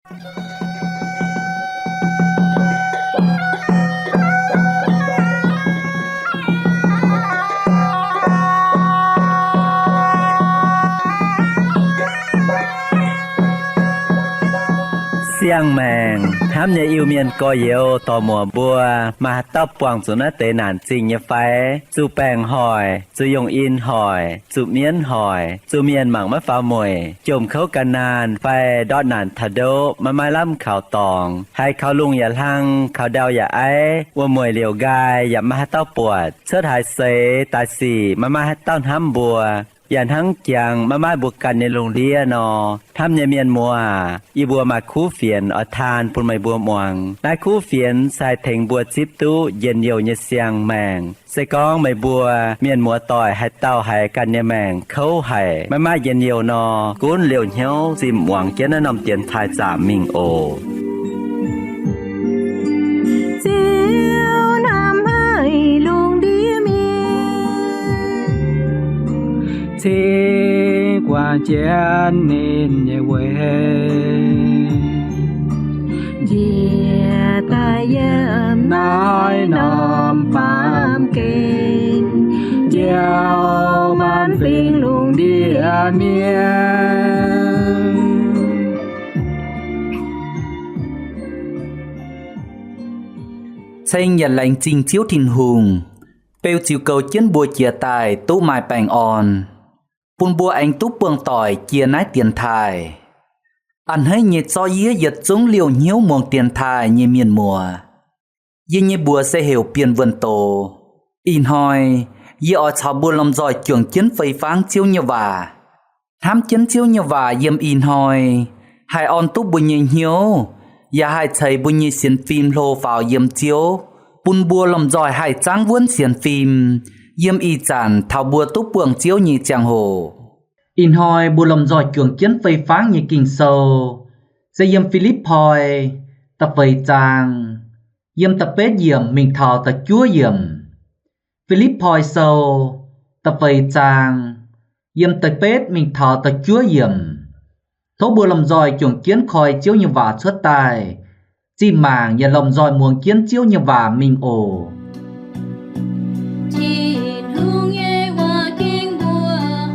Siang-maengc hnamv nyei Iu-Mienh gorx-youz dorc-muoc mbuo, maaih haaix dauh buangh zuqc naaiv deix naanc zingh nyei fai? Zuqc baengc hoic, zuqc yungh in hoic, zuqc mienv hoic, zuqc mienh mangc maiv faaux mueic, jomc kouv gan naanh fai ndortv naanc taux ndoqv maiv maaih lamh kaux dorngx, haiz kaux lungh yaac hlang, kaux ndau yaac aiv, wuom-mueic liouc nqaai yaac maiv maaih haaix dauh buatc, cuotv haaix seix daaih sic maiv maaih haaix dauh hnamv mbuo, yaac hnangv jangx maiv maaih mbuo ganh nyei lungh ndiev nor, hnamv nyei mienh muoz aac, yie mbuo maaih kuv fienx oix taan bun meih mbuo muangx. Naaiv kuv fienx se haih tengx mbuo zipv duqv njien-youh nyei siang-maengc. Se gorngv meih mbuo mienh muoz-doic haaix dauh haiz ganh nyei maengc kouv haic, maiv maaih njien-youh nor, gunv liouh hnyouv zinh muangx jienv naaiv norm dienx taaih zaamc mingh oc. Ziouv hnamv haic lungh ndiev mienh, cingx guangc jienv ninh nyei weic, njiec daaih yiem naaiv norm baamh gen, njoux maanc fingx lungh ndiev mienh. Ceng yaac laengz zingh Ziouv Tin-Hungh, beu ziux goux jienv mbuo jiex daaih duqv maaih baengh orn, bun mbuo aengx duqv buangh doic jiex naaiv dienx taaih. A'hneiv nyei zorqv yie yietc zungv liouh hnyouv muangx dienx taaih nyei mienh muoz. Yie nyei mbuox se heuc Bienh Wuonh Doz. Ih hnoi yie oix caux mbuo lomh nzoih juangc jienv fei fangv Ziouv nyei waac. Hnamv jienv Ziouv nyei waac yiem ih hnoi haih orn duqv mbuo nyei hnyouv, yaac haih ceix mbuo nyei sienx fim hlo faaux yiem Ziouv, bun mbuo lomh nzoih haih zaangv wuonv sienx fim yiem ih zanc taux mbuo duqv buangh Ziouv nyei ziangh hoc. Ih hnoi mbuo lomh nzoih juangc jienv fei fangv nyei Ging-Sou se yiem Fi^lipv^poi da'feix zaang, yiem da'betv yiemc mingh taux da'juov yiemc. Fi^lipv^poi Sou da'feix zaang, yiem da'betv mingh taux da'juov yiemc. Tov mbuo lomh nzoih juangc jienv koi Ziouv nyei waac cuotv daaih, zinh mangc yaac lomh nzoih muangx jienv Ziouv nyei waac mingh oc. Tin-Hungh nyei waac ging mbuo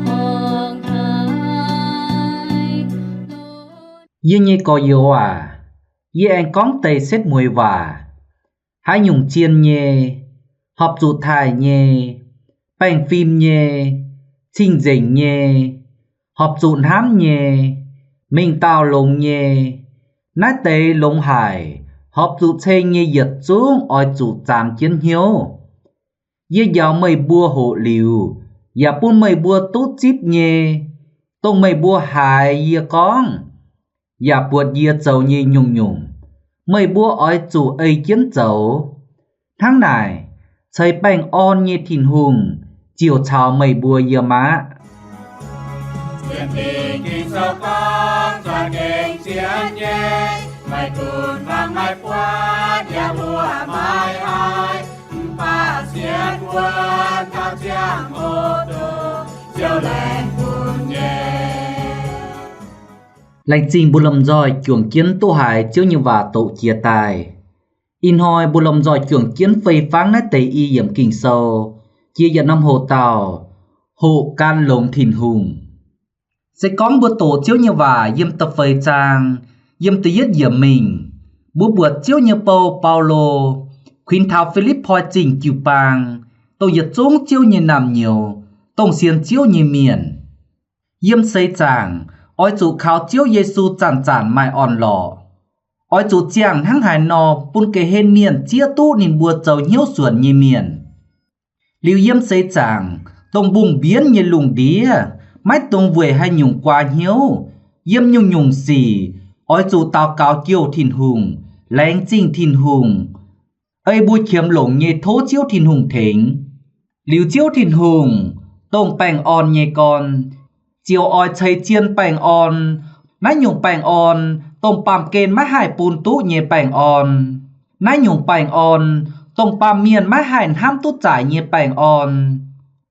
horngc haic. Yie nyei gorx-youz aac, yie aengx gorngv deix setv mueiz waac. Haaix nyungc zien nyei, horpc zuqc taaih nyei, baengh fim nyei, cing-nzengc nyei, horpc zuqc hnamv nyei, mengh dauh longx nyei, naaiv deix longx haic, horpc zuqc ceng nyei yietc zungv oix zuqc zaamx jienv hnyouv. Yie njaaux meih mbuo hoqc liuz, yaac bun meih mbuo duqv zipv nyei, dongh meih mbuo haiz yie gorngv yaac buatc yie zoux nyei nyungc-nyungc, meih mbuo oix zuqc ei jienv zoux. Hnangv naaic, ceix baengh orn nyei Tin-Hungh ziouc caux meih mbuo yiem aqv. Laengz zingh mbuo lomh nzoih juangc jienv duqv haiz Ziouv nyei waac doqc jiex daaih. Ih hnoi mbuo lomh nzoih juangc jienv fei fangv naaiv deix i yiemc Ging-Sou, jiex yietc norm hoc dauh, hoqc gan longx Tin-Hungh. Se gorngv mbuo doqc Ziouv nyei waac yiem da'feix zaang, yiem da'yietv yiemc mingh, mbuo buatc Ziouv nyei bou, Baulo, kuinx taux Fi^lipv^poi Zingh jiu-baang, dongh yietc zungv Ziouv nyei naamh nyouz, dongh sienx Ziouv nyei mienh. Yiem seix zaangc, oix zuqc kaux Ziouv Yesu zanc-zanc maaih orn-lorqc. Oix zuqc ziangh hnangv haaix nor bun ga'hlen mienh zieqv duqv ninh mbuo zoux hnyouv suonc nyei mienh. Liuz yiem seix zaangc, dongh mbungh mbienv nyei lungh ndiev, maiv dungx weic haaix nyungc guaax hnyouv. Yiem nyungc-nyungc sic, oix zuqc daux gaux jouh Tin-Hungh, laengz zingh Tin-Hungh, ei mbuo qiemx longc nyei tov Ziouv Tin-Hungh tengx. Liuz Ziouv Tin-Hungh, dongh baengh orn nyei gorn, ziouc oix ceix zien baengh orn. Naaiv nyungc baengh orn, dongh baamh gen maiv haih bun duqv nyei baengh orn. Naaiv nyungc baengh orn, dongh baamh mienh maiv haih hnamv duqv zaaic nyei baengh orn,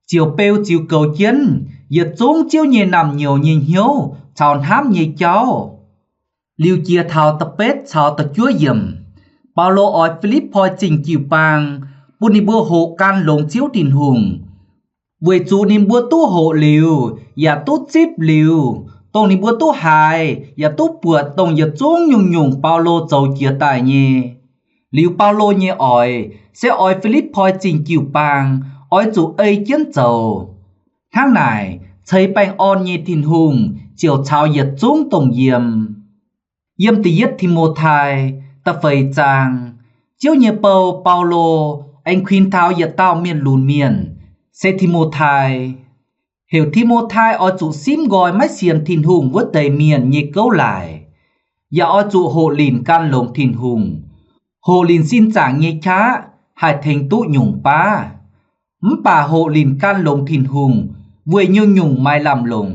ziouc beu ziux goux jienv yietc zungv Ziouv nyei naamh nyouz nyei hnyouv caux hnamv nyei jauv. Liuz jiex taux da'betv caux da'juov yiemc, Baulo oix Fi^lipv^poi Zingh jiu-baang bun ninh mbuo hoqc gan longx Ziouv Tin-Hungh, weic zuqc ninh mbuo duqv hoqc liuz yaac duqv zipv liuz, dongh ninh mbuo duqv haiz yaac duqv buatc dongh yietc zungv nyungc-nyungc Baulo zoux jiex daaih nyei. Liuz Baulo nyei oix se oix Fi^lipv^poi Zingh jiu-baang oix zuqc ei jienv zoux. Hnangv naaic, ceix baengh orn nyei Tin-Hungh ziouc caux yietc zungv dongh yiem. Yiem da'yietv Ti^mo^tai da'feix zaang, Ziouv nyei bou, Baulo, aengx kuinx taux yietc dauh mienh lunx mienh, se Ti^mo^tai, heuc Ti^mo^tai oix zuqc simv nqoi maiv sienx Tin-Hungh wuov deix mienh nyei gouv laic, yaac oix zuqc hoqc linc gan longx Tin-Hungh, hoqc linc sin zaangc nyei qaqv haih tengx duqv nyungc baav. Mv baac hoqc linc gan longx Tin-Hungh weic nyungc-nyungc maaih lamh longc,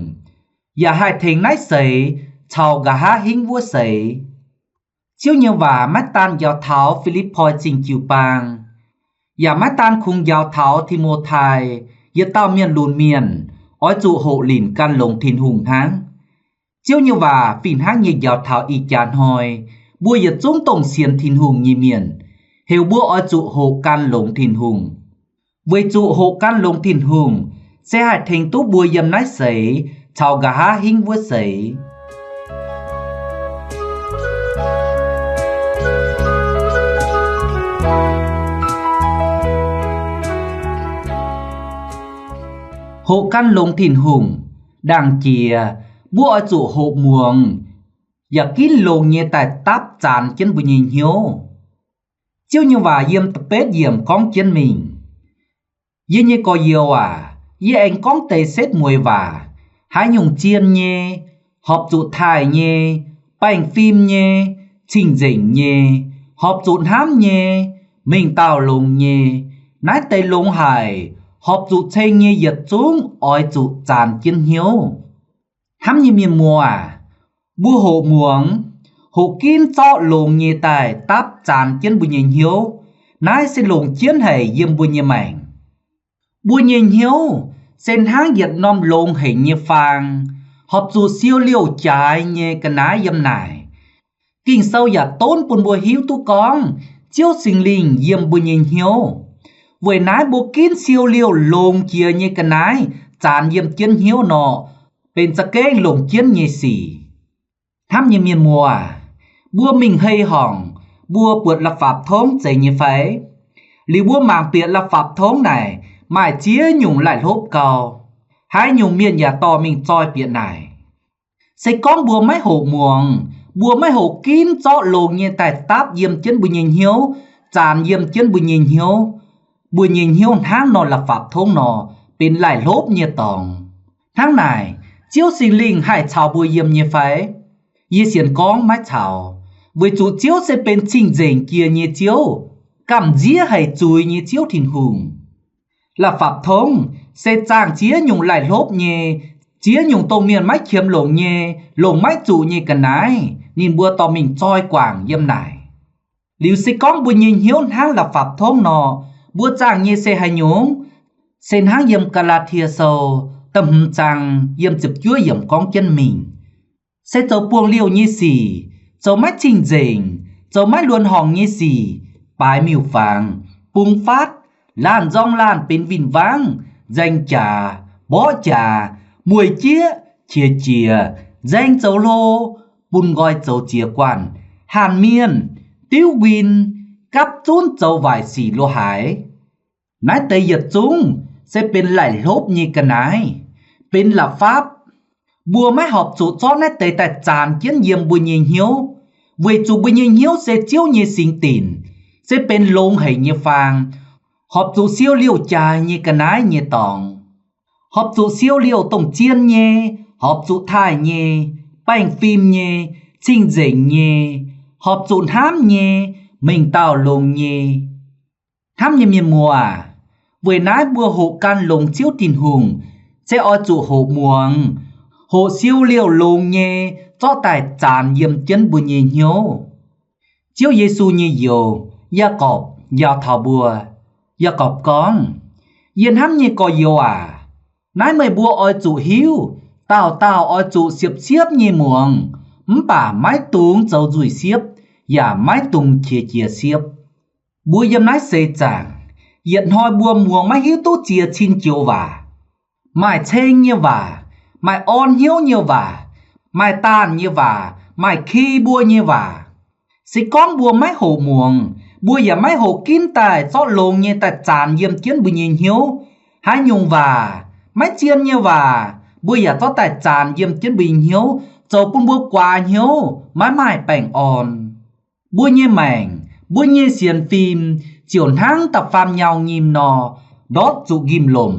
yaac haih tengx naaiv seix caux nqa'haav hingv wuov seix. Ziouv nyei waac maiv daan njaaux taux Fi^lipv^poi Zingh jiu-baang, yaac maiv daan kungx njaaux taux Ti^mo^tai, yietc dauh mienh lunx mienh, oix zuqc hoqc linc gan longx Tin-Hungh hnangv. Ziouv nyei waac fih hnangv nyei njaaux taux ih jaax hnoi mbuo yietc zungv dongh sienx Tin-Hungh nyei mienh, heuc mbuo oix zuqc hoqc gan longx Tin-Hungh, weic zuqc hoqc gan longx Tin-Hungh se haih tengx duqv mbuo yiem naaiv seix caux nqa'haav hingv wuov seix. Hoqc gan longx Tin-Hungh, ndaangc jiex mbuo oix zuqc hoqc muangx, yaac ginv longx nyei daaih dapv zaanx jienv mbuo nyei hnyouv. Ziouv nyei waac yiem da'betv yiemc gorngv jienv mingh, Yie nyei gorx-youz aac, yie aengx gorngv deix setv mueiz waac, haaix nyungc zien nyei, horpc zuqc taaih nyei, baengh fim nyei, cing-nzengc nyei, horpc zuqc hnamv nyei, mengh dauh longx nyei, naaiv deix longx haic, horpc zuqc ceng nyei yietc zungv oix zuqc zaanx jienv hnyouv. Hnamv nyei mienh muoz aac, mbuo hoqc muangx, hoqc ginv zorqv longx nyei daaih dapv zaanx jienv mbuo nyei hnyouv, naaiv se longc jienv haic yiem mbuo nyei maengc. Mbuo nyei hnyouv se hnangv yietc norm longx haic nyei faang, horpc zuqc siou liouh jaaix nyei ga'naaiv yiem naaic. Ging-Sou yaac donv bun mbuo hiuv duqv gorngv Ziouv Singx Lingh yiem mbuo nyei hnyouv. Weic naaiv mbuo ginv siou liouh longx jiex nyei ga'naaiv zaanx yiem jienv hnyouv nor, benx za'gengh longc jienv nyei sic. Hnamv nyei mienh muoz, mbuo mingh hei horngc, mbuo buatc la'fapv tongv zeiz nyei fai? Liuz mbuo mangc bieqc la'fapv tongv naaic maaih ziex nyungc laih hlopv gau. Haaix nyungc mienh yaac dorh mingh zoi bieqc naaic. Se gorngv mbuo maiv hoqc muangx, mbuo maiv hoqc ginv zorqv longx nyei daaih dapv yiem jienv mbuo nyei hnyouv, zaanx yiem jienv mbuo nyei hnyouv, mbuo nyei hnyouv hnangv nor la'fapv tongv nor, benx laih hlopv nyei dorngx. Hnangv naaic, Ziouv Singx Lingh haih caux mbuo yiem nyei fai? Yie sienx gorngv maiv caux, weic zuqc Ziouv se benx cing-nzengc jiex nyei Ziouv, gamh nziev haic zuiz nyei Ziouv Tin-Hungh. La'fapv tongv se zaangh ziex nyungc laih hlopv nyei, ziex nyungc dongh mienh maiv qiemx longc nyei, longc maiv zuqc nyei ga'naaiv, ninh mbuo dorh mingh zoi guangc yiem naaic. Liuz se gorngv mbuo nyei hnyouv hnangv la'fapv tongv nor, mbuo zaangh nyei se haaix nyungc? Se hnangv yiem Gaa^laa^tie Sou da'hmz zaang yiem ziepc juov yiemc gorngv jienv mingh, se zoux buangh liouh nyei sic, zoux maiv cing-nzengc, zoux maiv luonx horngc nyei sic, baaix miuc-fangx, bungx fatv, laanh nzorng laanh benx win-wangv, nzaeng jaax, mborqv jaax, mueic jieqv, qiex jiez, nzaeng zoux hlo, bun nqoi zoux ziex guanh, hanc mienh, diuv nquin, gapv zunv zoux waaic sic lo haaix. Naaiv deix yietc zungv se benx laih hlopv nyei ga'naaiv, benx la'fapv. Mbuo maiv horpc zuqc zorqv naaiv deix daaih zaanx jienv yiem mbuo nyei hnyouv, weic zuqc mbuo nyei hnyouv se Ziouv nyei singx dinc, se benx longx haic nyei faang, horpc zuqc siou liouh jaaix nyei ga'naaiv nyei dorngx. Horpc zuqc siou liouh dongh zien nyei, horpc zuqc taaih nyei, baengh fim nyei, cing-nzengc nyei, horpc zuqc hnamv nyei, mengh dauh longx nyei. Hnamv nyei mienh muoz aac, weic naaiv mbuo hoqc gan longx Ziouv Tin-Hungh se oix zuqc hoqc muangx, hoqc siou liouh longx nyei zorqv daaih zaanx yiem jienv mbuo nyei hnyouv. Ziouv Yesu nyei youz, Yaagorpc, njaaux taux mbuo. Yaagorpc gorngv, Yie hnamv nyei gorx-youz aac, naaiv meih mbuo oix zuqc hiuv, dauh dauh oix zuqc siepv-siepv nyei muangx, mv baac maiv dungx zoux nzuih siepv, yaac maiv dungx qiex jiez siepv. Mbuo yiem naaiv seix zaangc, yietc hnoi mbuo muangx maiv hiuv duqv ziex cin joux waac, maaih ceng nyei waac, maaih orn hnyouv nyei waac, maaih daanh nyei waac, maaih ki mbuo nyei waac. Se gorngv mbuo maiv hoqc muangx, mbuo yaac maiv hoqc ginv daaih zorqv longx nyei daaih zaanx yiem jienv mbuo nyei hnyouv. Haaix nyungc waac, maiv zien nyei waac, mbuo yaac zorqv daaih zaanx yiem jienv mbuo nyei hnyouv, zoux bun mbuo guaax hnyouv, maiv maaih baengh orn. Mbuo nyei maengc, mbuo nyei sienx fim ziouc hnangv da'faam nyau nyim nor, ndortv zuqc nqimh lomc.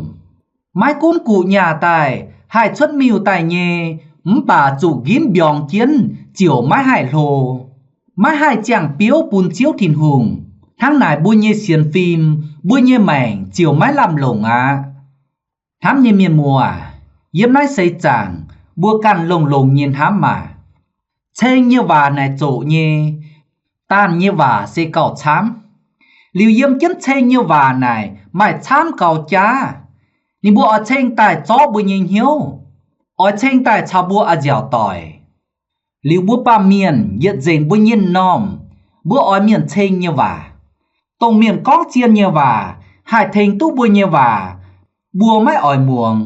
Maiv gunv guqc nyaah daaih, haih cuotv miuc daaih nyei, mv baac zuqc nqimv mbiorngz jienv ziouc maiv haih hlo, maiv haih ziangh biouv bun Ziouv Tin-Hungh. Hnangv naaic mbuo nyei sienx fim, mbuo nyei maengc ziouc maiv lamh longc aqv. Hnamv nyei mienh muoz, yiem naaiv seix zaangc mbuo ganh longx-longx nyei hnamv maah! Ceng nyei waac naaic zoqc nyei, daanh nyei waac se gauh camv. Liuz yiem jienv ceng nyei waac naaic maaih camv gaux jaav. Ninh mbuo oix ceng daaih zorqv mbuo nyei hnyouv, oix ceng daaih caux mbuo a'nziaauc doic. Liuz mbuo baamh mienh yietc nzengc mbuo nyei m'normh, mbuo oix mienh ceng nyei waac. Dongh mienh gorngv zien nyei waac haih tengx duqv mbuo nyei waac, mbuo maiv oix muangx,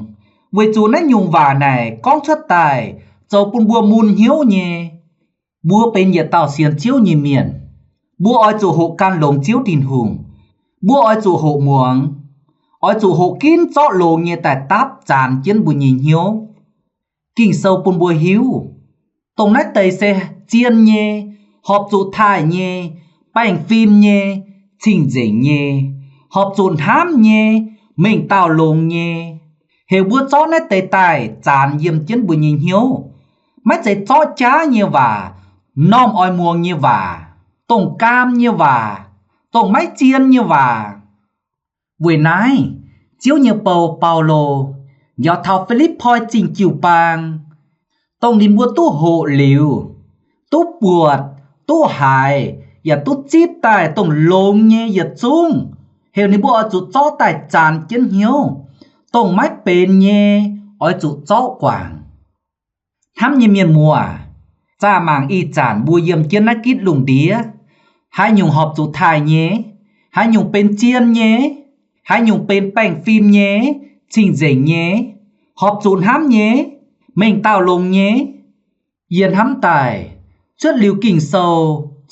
weic zuqc naaiv nyungc waac naaic gorngv cuotv daaih zoux bun mbuo mun hnyouv nyei. Mbuo benx yietc dauh sienx Ziouv nyei mienh, mbuo oix zuqc hoqc gan longx Ziouv Tin-Hungh. Mbuo oix zuqc hoqc muangx, oix zuqc hoqc ginv zorqv longx nyei daaih dapv zaanx jienv mbuo nyei hnyouv. Ging-Sou bun mbuo hiuv, dongh naaiv deix se zien nyei, horpc zuqc taaih nyei, baengh fim nyei, cing-nzengc nyei, horpc zuqc hnamv nyei, mengh dauh longx nyei. Heuc mbuo zorqv naaiv deix daaih zaanx yiem jienv mbuo nyei hnyouv. Maiv zeiz zorqv jaav nyei waac, m'normh oix muangx nyei waac, dongh gaam nyei waac, dongh maiv zien nyei waac. Weic naaiv, Ziouv nyei bou Baulo njaaux taux Fi^lipv^poi Zingh jiu-baang, dongh ninh mbuo duqv hoqc liuz, duqv buatc, duqv haiz, yaac duqv zipv daaih dongh longx nyei yietc zungv, heuc ninh mbuo oix zuqc zorqv daaih zaanx jienv hnyouv. Dongh maiv benx nyei, oix zuqc zorqv guangc. Hnamv nyei mienh muoz, zaah mangc ih zanc mbuo yiem jienv naaiv gitv lungh ndiev, haaix nyungc horpc zuqc taaih nyei, haaix nyungc benx zien nyei, haaix nyungc benx baengh fim nyei, cing-nzengc nyei, horpc zuqc hnamv nyei, mengh dauh longx nyei. Yie hnamv daaih, cuotv liuz Ging-Sou,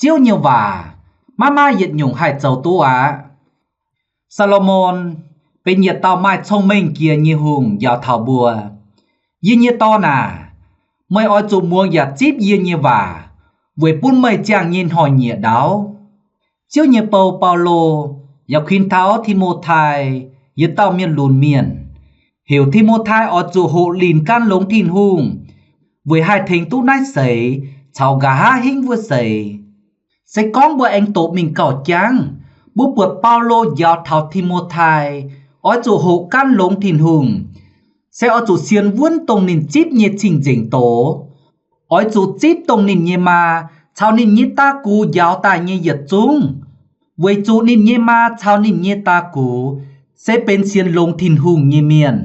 Ziouv nyei waac, maiv maaih yietc nyungc haih zoux duqv aqv. Saa^lo^morn benx yietc dauh maaih cong-mengh jiex nyei hungh njaaux taux mbuo, Yie nyei dorn aac, meih oix zuqc muangx yaac zipv yie nyei waac, weic bun meih ziangh nyei hnoi-nyieqc ndaauv. Ziouv nyei bou Baulo yaac kuinx taux Ti^mo^tai, yietc dauh mienh lunx mienh, heuc Ti^mo^tai oix zuqc hoqc linc gan longx Tin-Hungh, weic haih tengx duqv naaiv seix caux nqa'haav hingv wuov seix. Se gorngv mbuo aengx doqc mingh gauh jangv, mbuo buatc Baulo njaaux taux Ti^mo^tai oix zuqc hoqc gan longx Tin-Hungh, se oix zuqc sienx wuonv dongh ninh zipv nyei cing-nzengc doz, oix zuqc zipv dongh ninh nyei maa caux ninh nyei daa-gux njaaux daaih nyei yietc zungv, weic zuqc ninh nyei maa caux ninh nyei daa-gux se benx sienx longx Tin-Hungh nyei mienh.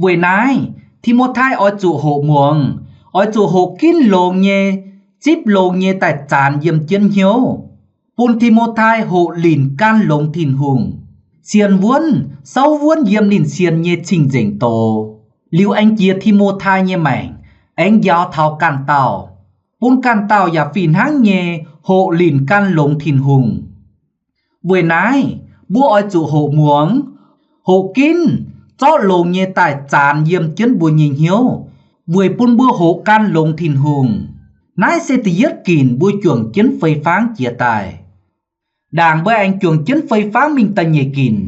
Weic naaiv, Ti^mo^tai oix zuqc hoqc muangx, oix zuqc hoqc ginv longx nyei, zipv longx nyei daaih zaanx yiem jienv hnyouv, bun Ti^mo^tai hoqc linc gan longx Tin-Hungh, sienx wuonv, souv wuonv yiem ninh sienx nyei cing-nzengc doz, liuz aengx jiex Ti^mo^tai nyei maengc, aengx njaaux taux ganh dauh, bun ganh dauh yaac fih hnangv nyei hoqc linc gan longx Tin-Hungh. Weic naaiv, mbuo oix zuqc hoqc muangx, hoqc ginv, zorqv longx nyei daaih zaanx yiem jienv mbuo nyei hnyouv, weic bun mbuo hoqc gan longx Tin-Hungh. Naaiv se da'yietv ginc mbuo juangc jienv fei-fangv jiez daaih. Ndaangc mbuo aengx juangc jienv fei-fangv mingh da'nyeic ginc,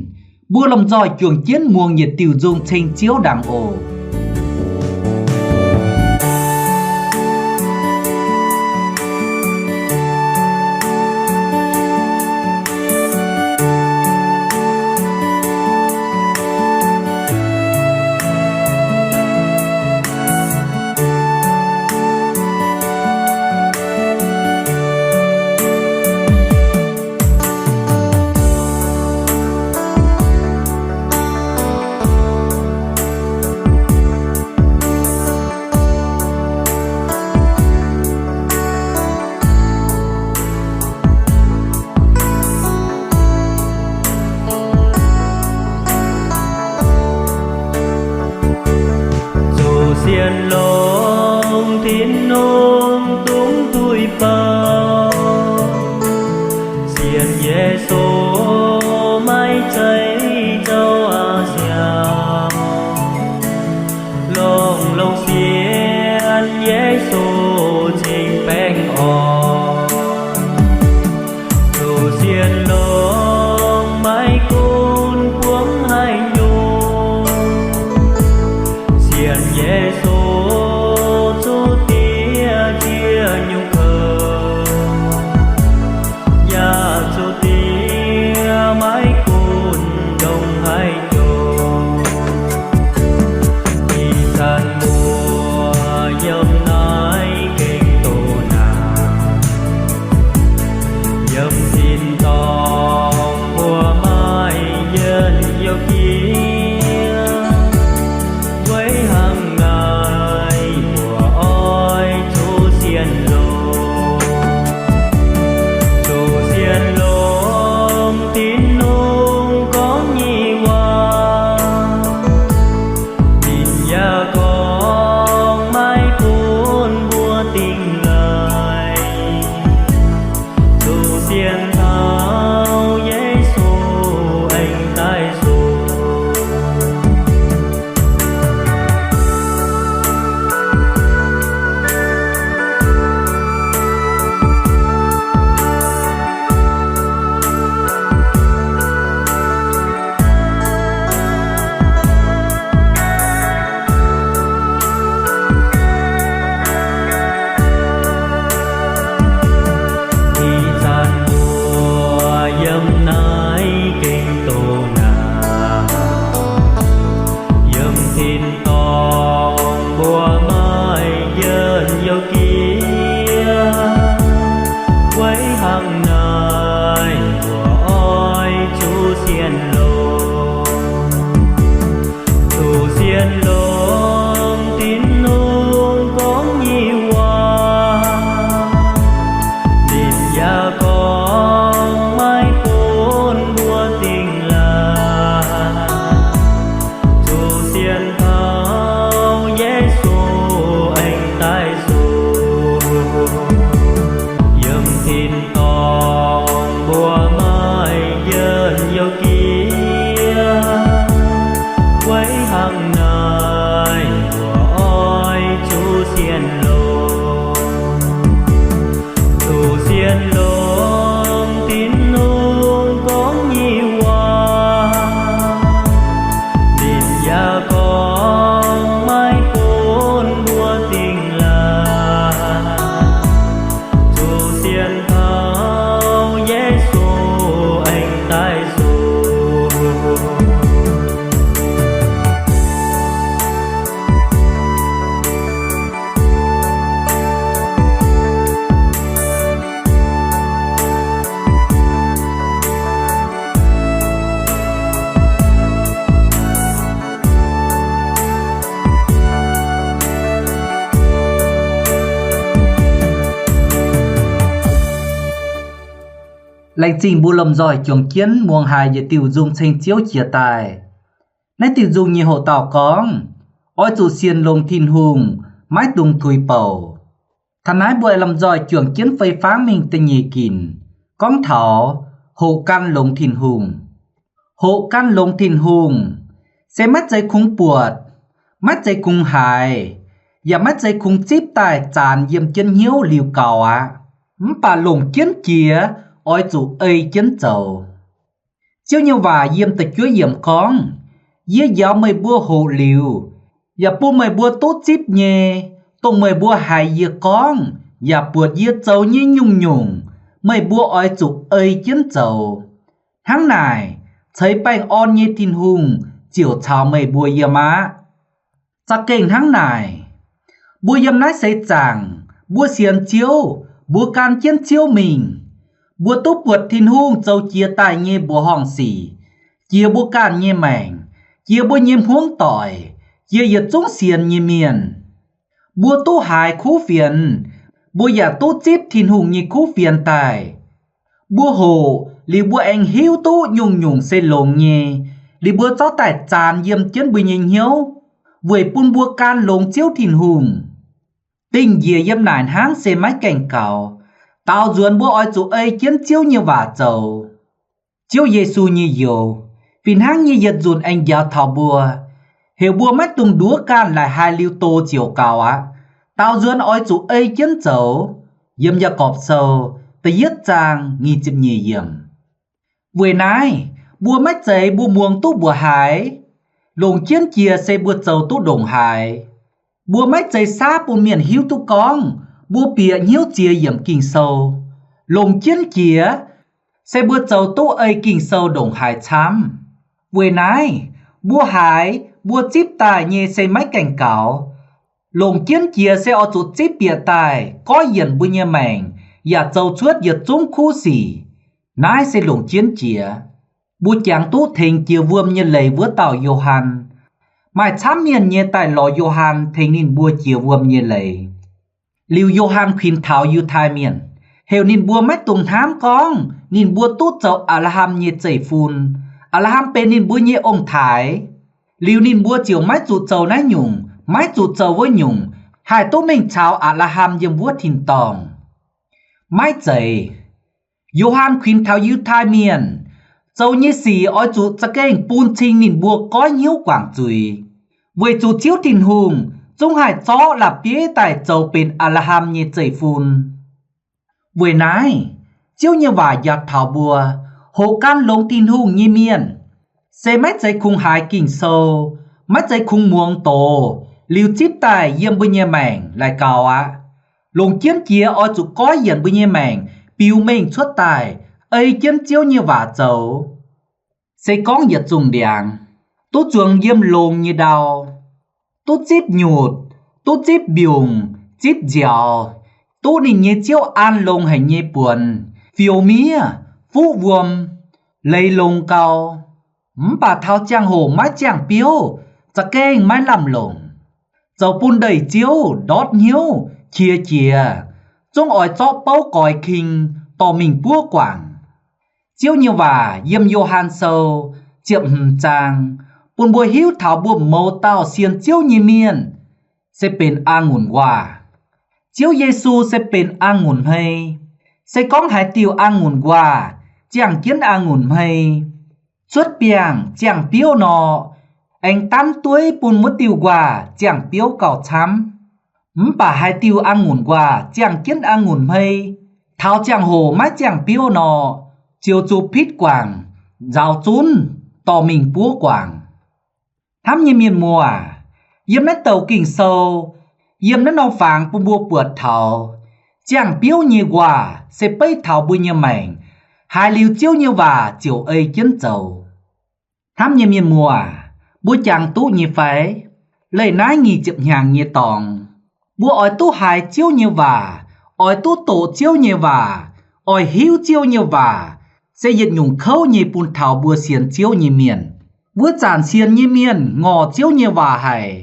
mbuo lomh nzoih juangc jienv muangx yietc diuh nzung ceng Ziouv ndaangc oc. Sienx longx Tin-Hungh gorngv nyei waac, ninh yaac gorngv maiv bun mbuo dingh laangc. Zuqc sienx kaux Yesu aengx daaih zuqc. Laengz zingh mbuo lomh nzoih juangc jienv muangx haiz yietc diuh nzung ceng Ziouv jiex daaih. Naaiv diuh nzung nyei hoc dauh gorngv, oix zuqc sienx longx Tin-Hungh, maiv dungx tuix bouc. Taux naaiv mbuo aengx lomh nzoih juangc jienv fei fangv mingh da'nyeic ginc, gorngv taux hoqc gan longx Tin-Hungh. Hoqc gan longx Tin-Hungh, se maiv zeiz kungx buatc, maiv zeiz kungx haiz, yaac maiv zeiz kungx zipv daaih zaanx yiem jienv hnyouv liuz gaux aqv. Mv baac longc jienv jiex oix zuqc ei jienv zoux. Ziouv nyei waac yiem da'juov yiemc gorngv, yie njaaux meih mbuo hoqc liuz, yaac bun meih mbuo duqv zipv nyei, dongh meih mbuo haiz yie gorngv yaac buatc yie zoux nyei nyungc-nyungc, meih mbuo oix zuqc ei jienv zoux. Hnangv naaic, ceix baengh orn nyei Tin-Hungh ziouc caux meih mbuo yiem aqv. Za'gengh hnangv naaic, mbuo yiem naaiv seix zaangc, mbuo sienx Ziouv, mbuo gan jienv Ziouv mingh, mbuo duqv buatc Tin-Hungh zoux jiex daaih nyei mbuoqc horngh sic, jiex mbuo ganh nyei maengc, jiex mbuo nyei hmuangv doic, jiex yietc zungv sienx nyei mienh. Mbuo duqv haiz kuv fienx, mbuo yaac duqv zipv Tin-Hungh nyei kuv fienx daaih. Mbuo hoqc liuz mbuo aengx hiuv duqv nyungc-nyungc se longx nyei, liuz mbuo zorqv daaih zaanx yiem jienv mbuo nyei hnyouv, weic bun mbuo gan longx Ziouv Tin-Hungh. Dingh njiec yiem naaic hnangv se maiv gaengh gaux. Daaux nzuonx mbuo oix zuqc ei jienv Ziouv nyei waac zoux. Ziouv Yesu nyei youz, fih hnangv nyei yietc nzunc aengx njaaux taux mbuo, heuc mbuo maiv dungx nduov ganh laaic haaix liuz doz ziouc gaux aqv. Daaux nzuonx oix zuqc ei jienv zoux. Yiem Yaagorpc Sou da'yietv zaang nyic ziepc nyeic yiemc. Weic naaiv, mbuo maiv zeiz mbuo muangx duqv mbuoqc haaix, longc jienv jiex se mbuo zoux duqv ndongc haaix. Mbuo maiv zeiz saav bun mienh hiuv duqv gorngv mbuo bieqc hnyouv ziex yiemc Ging-Sou. Longc jienv jiex se mbuo zoux duqv ei Ging-Sou ndongc haaix camv. Weic naaiv, mbuo haiz mbuo zipv daaih nyei se maiv gaengh gaux. Longc jienv jiex se oix zuqc zipv bieqc daaih goiv yienc mbuo nyei maengc yaac zoux cuotv yietc zungv kuv sic. Naaiv se longc jienv jiex. Mbuo jangx duqv tengx jiex wuom nyei leiz wuov dauh Yo^han. Maaih camv mienh nyei daaih lorz Yo^han tengx ninh mbuo jiex wuom nyei leiz. Liuz Yo^han kuinx taux Yiutai Mienh, heuc ninh mbuo maiv dungx hnamv gorngv ninh mbuo duqv zoux Apc^laa^ham nyei zeiv-fun. Apc^laa^ham benx ninh mbuo nyei ong-taaix. Liuz ninh mbuo ziouc maiv zuqc zoux naaiv nyungc, maiv zuqc zoux wuov nyungc, haih duqv mingh caux Apc^laa^ham yiem wuov tin-dorngh. Maiv zeiz. Yo^han kuinx taux Yiutai Mienh, zoux nyei sic oix zuqc za'gengh bun cing ninh mbuo goiv hnyouv guangc zuiz, weic zuqc Ziouv Tin-Hungh zungv haih zorqv la'bieiv daaih zoux benx Apc^laa^ham nyei zeiv-fun. Weic naaiv, Ziouv nyei waac njaaux taux mbuo, hoqc gan longx Tin-Hungh nyei mienh, se maiv zeiz kungx haiz Ging-Sou, maiv zeiz kungx muangx doz, liuz zipv daaih yiem mbuo nyei maengc laaic gaux aqv. Longc jienv jiex oix zuqc goiv yienc mbuo nyei maengc biux mengh cuotv daaih, ei jienv Ziouv nyei waac zoux. Se gorngv yietc zungh ndiangx, duqv zuangx yiem longx nyei ndau, duqv zipv nyutc, duqv zipv mbiungc, zipv nziaaux, duqv ninh nyei ziouv an longx haic nyei buonc, fioux miev, fuqv wuom, leiz longx gau. Mv baac taux ziangh hoc maiv ziangh biouv, za'gengh maiv lamh longc, zoux bun ndeic-ziouv ndortv hnyouv qiex jiez, zungv oix zorqv bouv goix king dorh mingh buov guangc. Ziouv nyei waac yiem Yo^han Sou ziepc hmz zaang bun mbuo hiuv taux mbuo mouz dauh sienx Ziouv nyei mienh se benx a'ngunc nquaah. Ziouv Yesu se benx a'ngunc hmei. Se gorngv haaix diuh a'ngunc nquaah ziangh jienv a'ngunc hmei, cuotv biangh ziangh biouv nor, aengx danv dueiv bun wuov diuh nquaah ziangh biouv gauh camv. Mv baac haaix diuh a'ngunc nquaah ziangh jienv a'ngunc hmei, Taux ziangh hoc maiv ziangh biouv nor, ziouc zuqc pitv guangc, nzaaux zunv, dorh mingh buov guangc. Hnamv nyei mienh muoz, yiem naaiv douc Ging-Sou, yiem naaiv norm fangx bun mbuo buatc taux ziangh biouv nyei waac se beiv taux mbuo nyei maengc, haiz liuz Ziouv nyei waac ziouc ei jienv zoux. Hnamv nyei mienh muoz, mbuo jangx duqv nyei fai? Leih naaiv nyic ziepc hnyangx nyei dorngx, mbuo oix duqv haiz Ziouv nyei waac, oix duqv doqc Ziouv nyei waac, oix hiuv Ziouv nyei waac, se yietc nyungc kouv nyei bun taux mbuo sienx Ziouv nyei mienh. Wuov zanc sienx nyei mienh ngorc Ziouv nyei waac haic,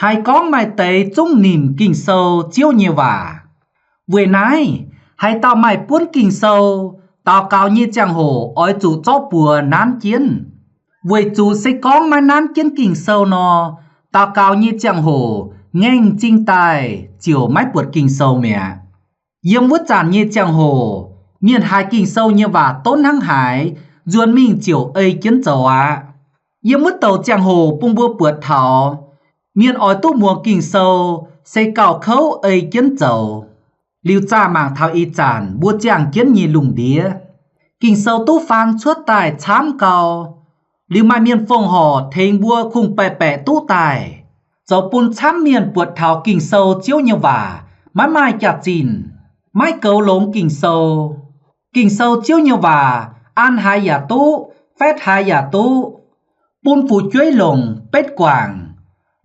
haih gorngv maaih deix zungv nimc Ging-Sou Ziouv nyei waac. Weic naaiv, haaix dauh maaih buonv Ging-Sou, daux gaux nyei ziangh hoc oix zuqc zorqv buoz nanv jienv, weic zuqc se gorngv maiv nanv jienv Ging-Sou nor, daux gaux nyei ziangh hoc ngaengc zingh daaih ziouc maiv buatc Ging-Sou mi'aqv. Yiem wuov zanc nyei ziangh hoc, mienh haiz Ging-Sou nyei waac donv hnangv haaix, nzuonx mingh ziouc ei jienv zoux aqv. Yiem wuov douc ziangh hoc bun mbuo buatc taux, mienh oix duqv muangx Ging-Sou se gauh kouv ei jienv zoux. Liuz zaah mangc taux ih zanc mbuo ziangh jienv nyei lungh ndiev, Ging-Sou duqv faan cuotv daaih camv gau. Liuz maaih mienh fongc horc tengx mbuo kungx-baeqc baeqc duqv daaih, zoux bun camv mienh buatc taux Ging-Sou Ziouv nyei waac maiv maaih jaax-zinh, maiv goux longx Ging-Sou. Ging-Sou Ziouv nyei waac an haaix yaac duqv, faetv haaix yaac duqv, bun fu'jueiv longc betv guangc,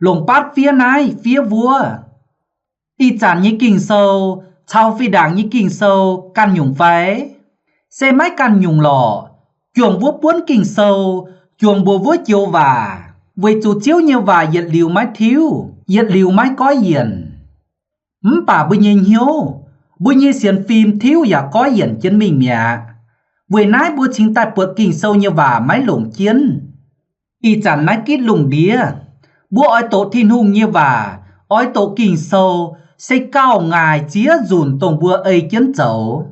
longc batv fiev naaiv fiev wuov. Ih zanc nyei Ging-Sou caux fih ndaangc nyei Ging-Sou ganh nyungc fai? Se maiv ganh nyungc lorqc. Juangc wuov buonv Ging-Sou, juangc mbuo wuov joux waac, weic zuqc Ziouv nyei waac yietc liuz maiv tiuv, yietc liuz maiv goiv yienc. Mv baac mbuo nyei hnyouv, mbuo nyei sienx fim tiuv yaac goiv yienc jienv mingh mi'aqv. Weic naaiv mbuo cingx daaih buatc Ging-Sou nyei waac maiv longc jienv. Ih zanc naaiv gitv lungh ndiev, mbuo oix doqc Tin-Hungh nyei waac, oix doqc Ging-Sou, se gauh ngaaic ziex nzunc dongh mbuo ei jienv zoux.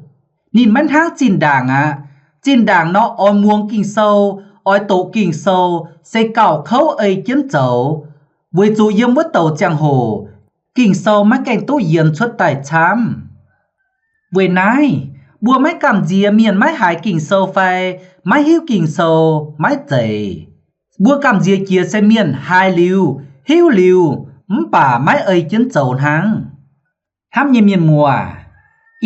Ninh maiv hnangv zinh ndaangc aqv. Zinh ndaangc nor oix muangx Ging-Sou, oix doqc Ging-Sou, se gauh kouv ei jienv zoux, weic zuqc yiem wuov douc ziangh hoc Ging-Sou maiv gaengh duqv yienx cuotv daaih camv. Weic naaiv, mbuo maiv gamh nziex mienh maiv haiz Ging-Sou fai maiv hiuv Ging-Sou maiv zeiz. Mbuo gamh nziex jiex se mienh haiz liuz, hiuv liuz, mv baac maiv ei jienv zoux hnangv. Hnamv nyei mienh muoz,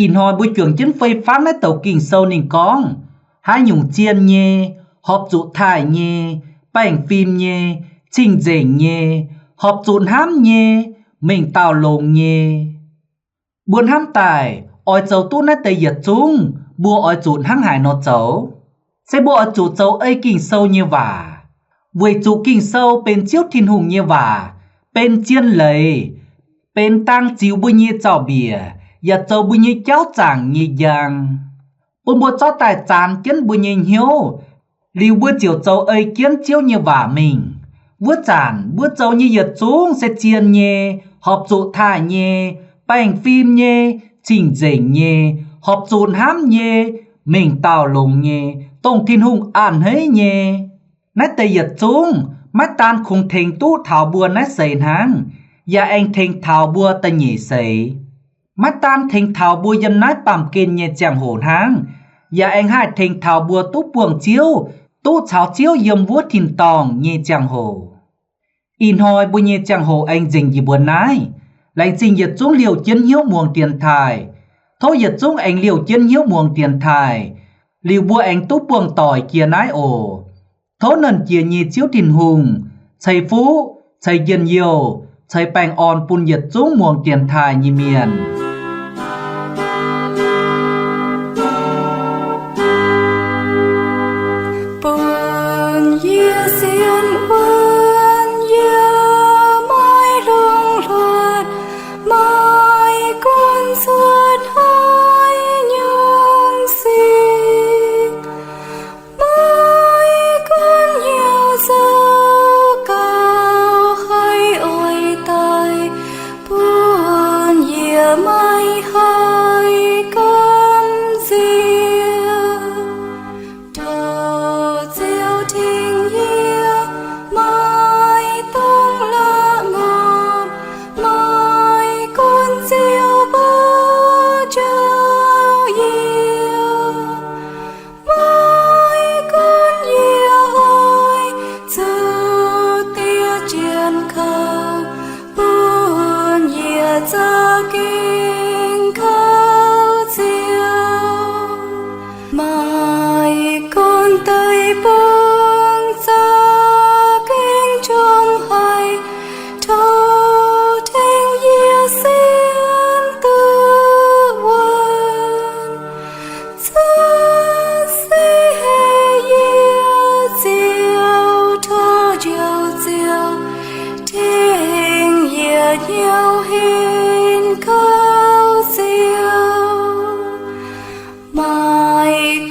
ih hnoi mbuo juangc jienv fei-fangv naaiv douc Ging-Sou ninh gorngv, haaix nyungc zien nyei, horpc zuqc taaih nyei, baengh fim nyei, cing-nzengc nyei, horpc zuqc hnamv nyei, mengh dauh longx nyei. Mbuo hnamv daaih oix zoux duqv naaiv deix yietc zungv, mbuo oix zuqc hnangv haaix nor zoux? Se mbuo oix zuqc zoux ei Ging-Sou nyei waac, weic zuqc Ging-Sou benx Ziouv Tin-Hungh nyei waac, benx zien leiz, benx dang ziux mbuo nyei zaux-mbiec, yaac zoux mbuo nyei jauv zaangc nyei njang, bun mbuo zorqv daaih zaanx jienv mbuo nyei hnyouv, liuz mbuo ziouc zoux ei jienv Ziouv nyei waac mingh. Wuov zanc mbuo zoux nyei yietc zungv se zien nyei, horpc zuqc taaih nyei, baengh fim nyei, cing-nzengc nyei, horpc zuqc hnamv nyei, mengh dauh longx nyei, dongh Tin-Hungh a'hneiv nyei. Naaiv deix yietc zungv maiv daan kungx tengx duqv taux mbuo naaiv seix hnangv, yaac aengx tengx taux mbuo da'nyeic seix. Maiv daan tengx taux mbuo yiem naaiv baamh gen nyei ziangh hoc hnangv, yaac aengx haih tengx taux mbuo duqv buangh Ziouv, duqv caux Ziouv yiem wuov tin-dorngh nyei ziangh hoc. Ih hnoi mbuo nyei ziangh hoc aengx nzengc njiec mbuo naaiv. Laengz zingh yietc zungv liouh jienv hnyouv muangx dienx taaih. Tov yietc zungv aengx liouh jienv hnyouv muangx dienx taaih, liuz mbuo aengx duqv buangh doic jiex naaiv oc. Tov Nernh Jiex nyei Ziouv Tin-Hungh ceix fuqv, ceix njien-youh, ceix baengh orn bun yietc zungv muangx dienx taaih nyei mienh. Bun yie sienx wuonv yie maiv lungh hluonh, maiv gunv zuov hnoi nyungc sic, maiv gunv hnyouv zoux gauh haiz oix daaih bun yie maiv Maaih